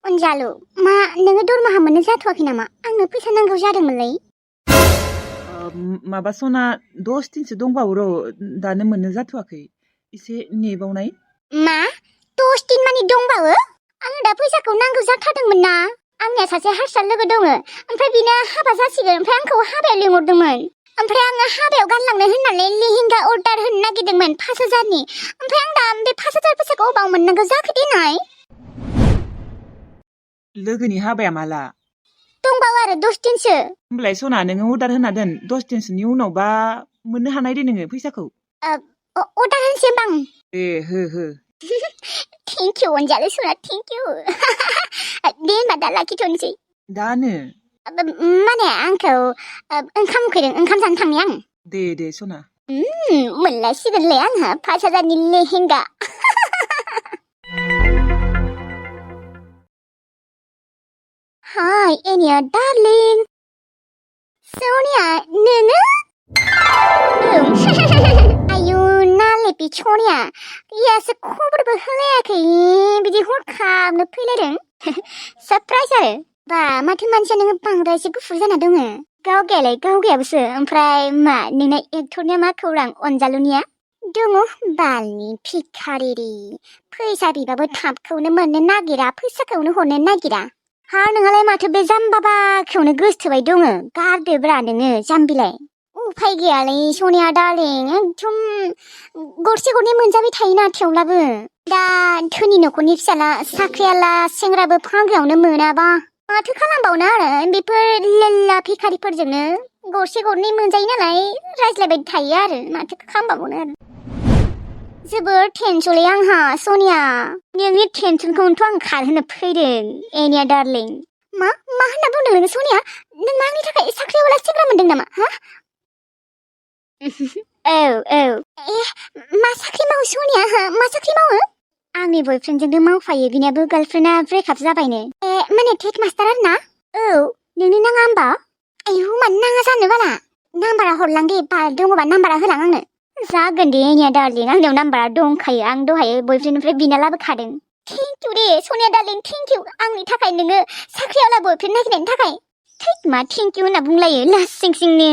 अनजालु मा नोङो दरमाहा मोननो जाथ'वाखै नामा? आंनो फैसा नांगौ जादोंमोनलै। माबा सना 10 दिनसो दंबावो र' दानो मोननो जाथ'वाखै एसे नेबावनाय। मा 10 दिन मानि दंबावो? आंनो दा फैसाखौ नांगौ जाथारदोंमोन ना। आंनिया सासे हारसा लोगो दङ, ओमफ्राय बिनो हाबा जासिगोन, ओमफ्राय आंखौ हाबायाव लिंहरदोंमोन। ओमफ्राय आङो हाबायाव गानलांनो होननानै लेहेंगा अर्डार होनो नागिरदोंमोन 5,000नि। ओमफ्राय आं दा बे 5,000 फैसाखौ अबाव मोननांगौ जाखो देनाय? लोगोनि हाबाया माला? दंबावो आरो 10 दिनसो। होमब्लाय सना नोङो अर्डार होना दोन, 10 दिनसोनि उनावबा मोननो हानाय दे नोङो फैसाखौ। अर्डार होनोसै होमबा आं। हो। थेंक इउ अनजालु सना, थेंक इउ। दे होनबा दा लाखिथ'नोसै। दानो? माने आंखौ ओंखाम उखैदों, ओंखाम जानो थांनि आं। दे सना। मोनलायसिगोनलै आंहा 5,000नि lehenga. Hi, Enya, darling. Sonia, नोङो? आयु नाले पिछनिया, यासो खबरबो होलायाखै, बिदि हरखाबनो फैलायदों। सरप्राइज आरो। बा माथो मानसिया नोङो बांद्रायसो गुफुर जाना दङ। गावगायाबोसो, ओमफ्राय मा नोंना एक्टरनिया मा खौरां अनजालुनिया? दङ बालनि भिखारिरि, फैसा बिबाबो थाबखौनो मोननो नागिरा, फैसाखौनो हरनो नागिरा। हा नोंहालाय माथो बे जाम्बाबाखौनो गोसोथोबाय दङ? गारदोब्रा नोङो जाम्बिलाय। उफाय गैयालै सनिया डार्लिं, एकदम गरसे गरनै मोनजाबाय थायोना थेवब्लाबो। दा धोनि न'खरनि फिसाला साख्रियाला सेंग्राबो फाग्लायावनो मोनाबा माथो खालामबावनो आरो, बेफोर लेल्ला भिखारिफोरजोंनो गरसे गरनै मोनजायो नालाय रायज्लायबाय थायो आरो, माथो खालामबावनो आरो। जोबोर टेनसनलै आंहा सनिया, नोंनि टेनसनखौनोथ' आं खारहोनो फैदों एनिया डार्लिं। मा होनना बुंदों नोङो सनिया? नों आंनि थाखाय साख्रियावला सेंग्रा मोनदों नामा? हा? औ। मा साख्रि मावो सनिया? मा साख्रि मावो? आंनि बयफ्रेन्डजोंनो मावफायो, बिनियाबो गार्लफ्रेन्डआ ब्रेकआप जाबायनो। माने टेट मास्टार आरो ना? औ, नोंनो नाङा होमबा? आयु मानो नाङा जानो बाला? नाम्बारा हरलां दे, दङबा नाम्बारा होलां आंनो। जागोन दे एनिया डार्लिं, आंनियाव नाम्बारा दंखायो, आं दहाय बयफ्रेन्डनिफ्राय बिना लाबोखादों। थेंक इउ दे सनिया डार्लिं, थेंक इउ। आंनि थाखाय नोङो साख्रियावला बयफ्रेन्ड नागिरनायनि थाखाय। थैत मा थेंक इउ होनना बुंलायो लासिं सिंनो।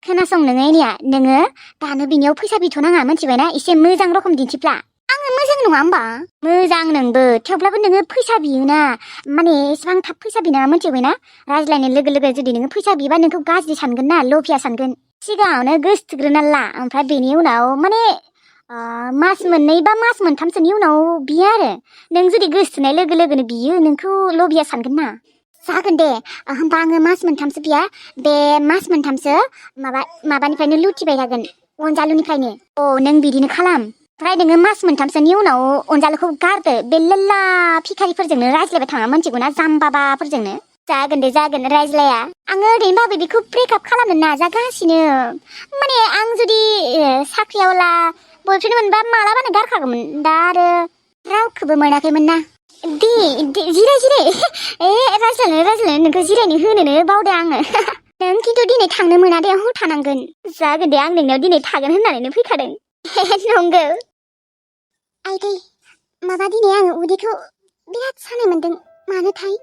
खोनासं नोङो एनिया, नोङो दानो बिनियाव फैसा बिथ'नाङा, मिथिबायना? एसे मोजां रखम दिन्थिफ्ला। आङो मोजां नङा होमबा? मोजां नोंबो, थेवब्लाबो नोङो फैसा बियोना, माने एसेबां थाब फैसा बिनाङा, मिथिबायना? रायज्लायनाय लोगो जुदि नोङो फैसा बिबा नोंखौ गाज्रि सानगोन ना, लभिया सानगोन। सिगाङावनो गोसोथोग्रोना ला, ओमफ्राय बेनि उनाव माने मास मोननै बा मास मोनथामसोनि उनाव बियो आरो। नों जुदि गोसोथोनाय लोगोनो बियो, नोंखौ लभिया सानगोन ना। जागोन दे, होमबा आङो मास मोनथामसो बिया, बे मास मोनथामसो माबानिफ्रायनो लुथिबाय थागोन, अनजालुनिफ्रायनो। औ नों बिदिनो खालाम। ओमफ्राय नोङो मास मोनथामसोनि उनाव अनजालुखौ गारदो, बे लेल्ला भिखारिफोरजोंनो रायज्लायबाय थाङा, मिथिगौ ना? जाम्बाबाफोरजोंनो। जागोन रायज्लाया। आङो ओरैनोबाबो बेखौ ब्रेकआप खालामनो नाजागासिनो। माने आं जुदि साख्रियावला बयफ्रेन्ड मोनबा मालाबानो गारखागौमोन, दा आरो रावखौबो मोनाखैमोन ना। दे जिराय। रायज्लायनो नोंखौ जिरायनो होनोनो बावदों आङो। नों खिन्थु दिनै थांनो मोना दे, हर थानांगोन। जागोन दे, आं नोंनाव दिनै थागोन होननानैनो फैखादों। नंगौ। आइदै माबा दिनै आङो उदैखौ बिराद सानाय मोन्दों, मानोथाय?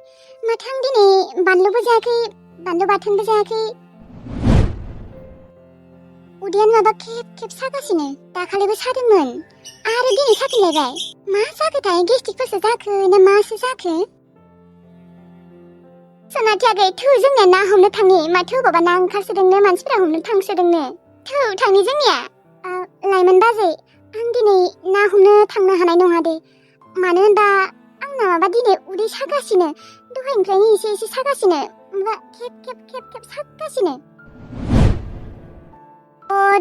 माथो आं दिनै बानलुबो जायाखै, बानलु बाथोनबो जायाखै। उदैयानो माबा खेब सागासिनो, दाखालिबो सादोंमोन, आरो दिनै साफिनलायबाय। मा जाखोथाय, गेस्टिकफोरसो जाखो ना मासो जाखो? सनाथियागै थु जोंनिया ना हमनो थांनि, माथो अबावबा ना ओंखारसोदोंनो, मानसिफोरा हमनो थांसोदोंनो। थु थांनि जोंनिया। लाइमोन बाजै, आं दिनै ना हमनो थांनो हानाय नङा दे, मानो होनबा आंना माबा दिनै उदै सागासिनो, दहायनिफ्रायनो एसे सागासिनो, माबा खेब सागासिनो।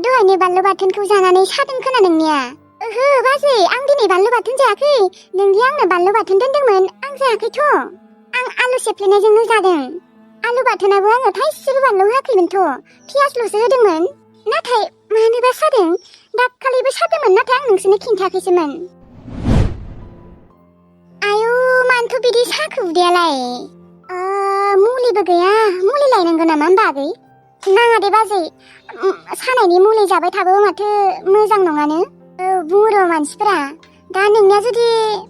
दहायनि बानलु बाथोनखौ जानानै सादों खोना नोंनिया? ओहो बाजै, आं दिनै बानलु बाथोन जायाखै, नोंदि आंनो बानलु बाथोन दोनदोंमोन, आं जायाखैथ'। आं आलु सेफ्लेनायजोंनो जादों। आलु बाथोनाबो आङो थाइसेबो बानलु होआखैमोनथ', पियासल'सो होदोंमोन। नाथाय मानोबा सादों, दाखालिबो सादोंमोन, नाथाय आं नोंसोरनो खिन्थायाखैसोमोन। आयु मानोथ' बिदि साखो उदैयालाय? मुलिबो गैया, मुलि लायनांगौ नामा होमबा आगै? नाङा दे बाजै, सानायनि मुलि जाबाय थाबो माथो मोजां नङानो। बुङो र' मानसिफोरा। दा नोंनिया जुदि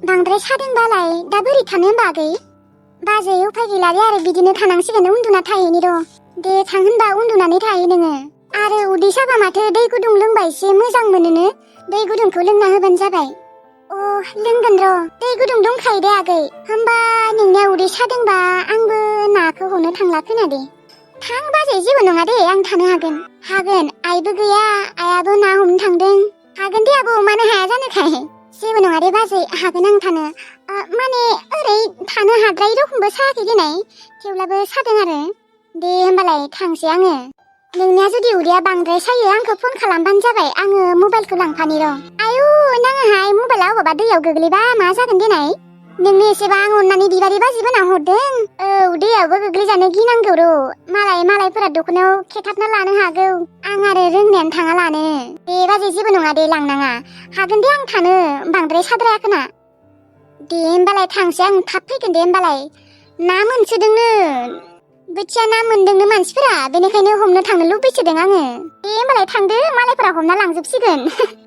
बांद्राय सादोंबालाय दा बोरै थानो होमबा आगै? बाजै उफाय गैलालै आरो बिदिनो थानांसिगोन उन्दुना थाहैनि र'। दे थां होनबा उन्दुनानै थाहै नोङो। आरो उदै साबा माथो दै गुदुं लोंबा एसे मोजां मोनोनो। दै गुदुंखौ लोंना होबानो जाबाय। लोंगोन र'। दै गुदुं दंखायो दे आगै। होमबा नोंनिया उदै सादोंबा आंबो नाखौ हमनो थांला खोनादे। थां बाजै जेबो नङा दे आं थानो हागोन। हागोन आइबो गैया आइयाबो ना हमनो थांदों। हागोन दे आबौ मानो हाया जानोखाय। जेबो नङा दे बाजै हागोन आं थानो। माने ओरै थानो हाद्रायै रखमबो सायाखै देनाय थेवब्लाबो सादों आरो। दे होमबालाय थांसै आङो। नोंनिया जुदि उदैया बांद्राय सायो आंखौ फन खालामबानो जाबाय आङो मबाइलखौ लांफानि र'। आयु नाङाहाय मबाइला अबावबा दैयाव गोग्लैबा मा जागोन देनाय। नोंनो एसेबां अननानै बिबारि बाजिबोना हरदों। दैयावबो गोग्लैजानो गिनांगौ र'। मालायफोरा दख'नायाव खेथाबना लानो हागौ। आं आरो रोंनायानो थाङा लानो। दे बाजै जेबो नङा दे लांनाङा। हागोन दे आं थानो बांद्राय साद्रायाखोना। दे होमबालाय थांसै आं थाब फैगोन दे होमबालाय। ना मोनसोदोंनो। बोथिया ना मोनदोंनो मानसिफोरा बेनिखायनो हमनो थांनो लुबैसोदों आङो। दे होमबालाय थांदो मालायफोरा हमना लांजोबसिगोन।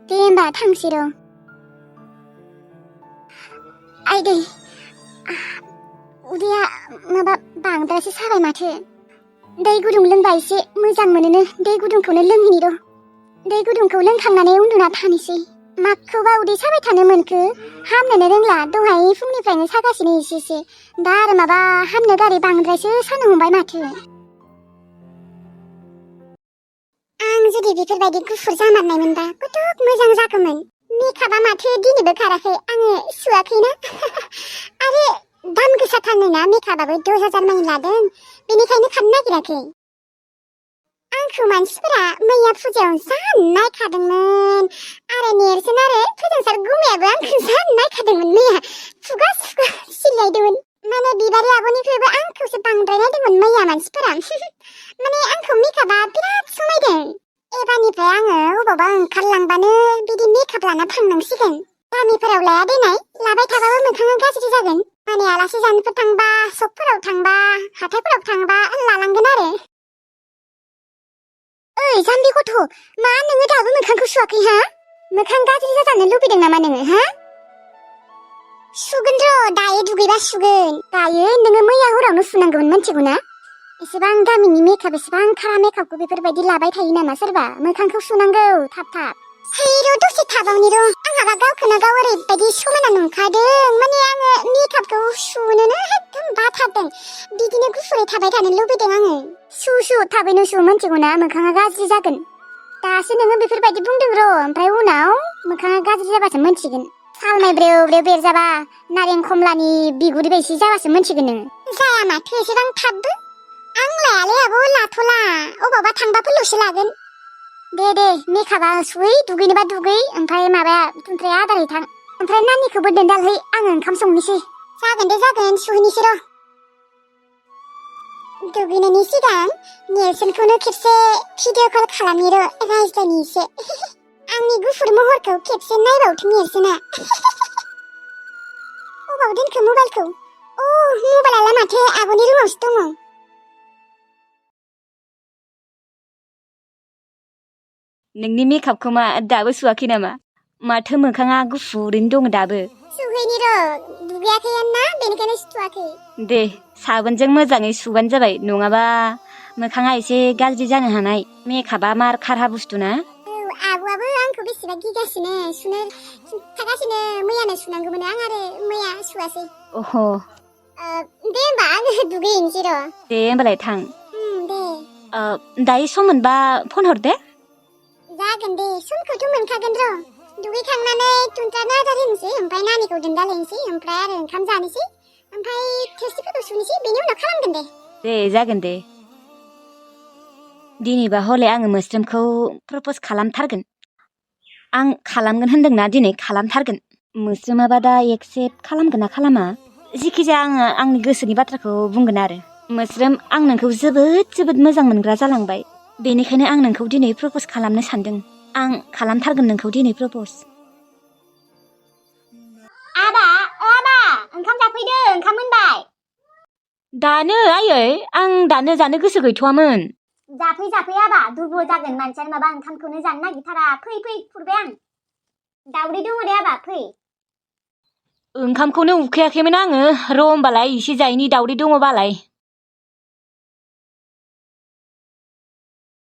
दे होमबा थांसै र'। आइदै उदैया माबा बांद्रायसो साबाय माथो। दै गुदुं लोंबा एसे मोजां मोनोनो दै गुदुंखौनो लोंहैनि र'। दै गुदुंखौ लोंखांनानै उन्दुना थानोसै। माखौबा उदै साबाय थानो मोनखो हामनोनो रोंला दहाय फुंनिफ्रायनो सागासिनो एसे। दा आरो माबा हामनो गारै बांद्रायसो सानो हमबाय माथो। आं जुदि बेफोरबायदि गुफुर जामारनाय मोनबा कत मोजां जागौमोन। मेकआपआ माथो दिनैबो खाराखै आङो सुवाखैना। आरो दाम गोसाथारनो ना मेकआपआबो 10,000 मानि लादों बेनिखायनो खारनो नागिराखै। आंखौ मानसिफोरा मैया फुजायाव जा नायखादोंमोन। आरो नेरसोन आरो फोजोंसार गुमायाबो आंखौ जा नायखादोंमोन मैया। खुगा सिलायदोंमोन। माने बिबारि आब'निख्रुइबो आंखौसो बांद्राय नायदोंमोन मैया मानसिफोरा। माने आंखौ मेकआपआ बिराद समायदों। एबारनिफ्राय आङो अबावबा ओंखारलांबानो बिदि मेकआप लाना थांनांसिगोन। गामिफोराव लाया देनाय लाबाय थाबाबो मोखाङा गाज्रि जागोन। माने आलासि जानोफोर थांबा सकफोराव थांबा हाथायफोराव थांबा लालांगोन आरो। ओइ जाम्बि गथ' मा नोङो दाबो मोखांखौ सुवाखै हा? मोखां गाज्रि जाजानो लुबैदों नामा नोङो हा? सुगोन र' दायो दुगैबा सुगोन। दायो नोङो मैया हरावनो सुनांगौमोन मिथिगौ ना? एसेबां गामिनि मेकआप एसेबां खारा मेकआपखौ बेफोरबायदि लाबाय थायो नामा सोरबा? मोखांखौ सुनांगौ थाब। है र' दसे थाबावनि र'। आंहाबा गावखौनो गाव ओरैबायदि समायना नुखादों माने आङो मेकआपखौ सुनोनो एकदम बाथारदों। बिदिनो गुफुरै थाबाय थानो लुबैदों आङो। सु थाबैनो सु मिथिगौ ना मोखाङा गाज्रि जागोन। दासो नोङो बेफोरबायदि बुंदों र' ओमफ्राय उनाव मोखाङा गाज्रि जाबासो मोनथिगोन। सालमाय ब्रेव बेरजाबा नारें खमलानि बिगुर बायदि जाबासो मोनथिगोन नोङो। जाया माथो एसेबां थाबबो। आं लायालै आब' लाथ'ला अबावबा थांबाफोरल'सो लागोन। दे मेकआपआ सुहै दुगैनोबा दुगै ओमफ्राय ओमफ्राय आदार हैथां। ओमफ्राय नानिखौबो दोनदालहै आङो ओंखाम संनोसै। जागोन सुहैनोसै र'। दुगैनायनि सिगां नेरसोनखौनो खेबसे भिडिअ कल खालामनि र' रायज्लायनि एसे। आंनि गुफुर महरखौ खेबसे नायबावथों नेरसोना। अबाव दोनखो मबाइलखौ? मबाइलालाय माथो आब'नि रुमावसो दङ। नोंनि मेकआपखौ मा दाबो सुवाखै नामा? माथो मोखाङा गुफुरैनो दङ दाबो। सुहैनि र' दुगैयाखैना बेनिखायनो सुथ'वाखै। दे साबोनजों मोजाङै सुबानो जाबाय नङाबा मोखाङा एसे गाज्रि जानो हानाय। मेकआपआ मार खारहा बुस्थु ना। आब'आबो आंखौ बेसेबा गिगासिनो सुनो खिन्थागासिनो मैयानो सुनांगौमोन आं आरो मैया सुवासै। अह दे होमबा आङो दुगैहैनोसै र'। दे होमबालाय थां। दे दायो सम मोनबा फन हर दे। जागोन दे समखौथ' मोनखागोन र'। दुगैखांनानै तुनथानो आदार होनोसै ओमफ्राय नानिखौ दोनदालहैनोसै ओमफ्राय आरो ओंखाम जानोसै ओमफ्राय थोरसिफोरखौ सुनोसै बेनि उनाव खालामगोन दे। दे जागोन दे। दिनैबा हले आङो मोस्रोमखौ प्रप'ज खालामथारगोन। आं खालामगोन होनदोंना दिनै खालामथारगोन। मोस्रोमाबा दा एक्सेप्ट खालामगोन ना खालामा? जिखिजाया आङो आंनि गोसोनि बाथ्राखौ बुंगोन आरो। मोस्रोम आं नोंखौ जोबोद मोजां मोनग्रा जालांबाय। बेनिखायनो आं नोंखौ दिनै प्रप'ज खालामनो सानदों। आं खालामथारगोन नोंखौ दिनै प्रप'ज। आबा ओंखाम जाफैदो ओंखाम मोनबाय। दानो आयै आं दानो जानो गोसो गैथ'वामोन। जाफै आबा दुरबल जागोन मानसियानो माबा ओंखामखौनो जानो नागिरथारा। फै खुरबाय आं। दावदै दङ दे आबा फै। ओंखामखौनो उखैयाखैमोन आङो र' होमबालाय इसे जायैनि दावदै दङबालाय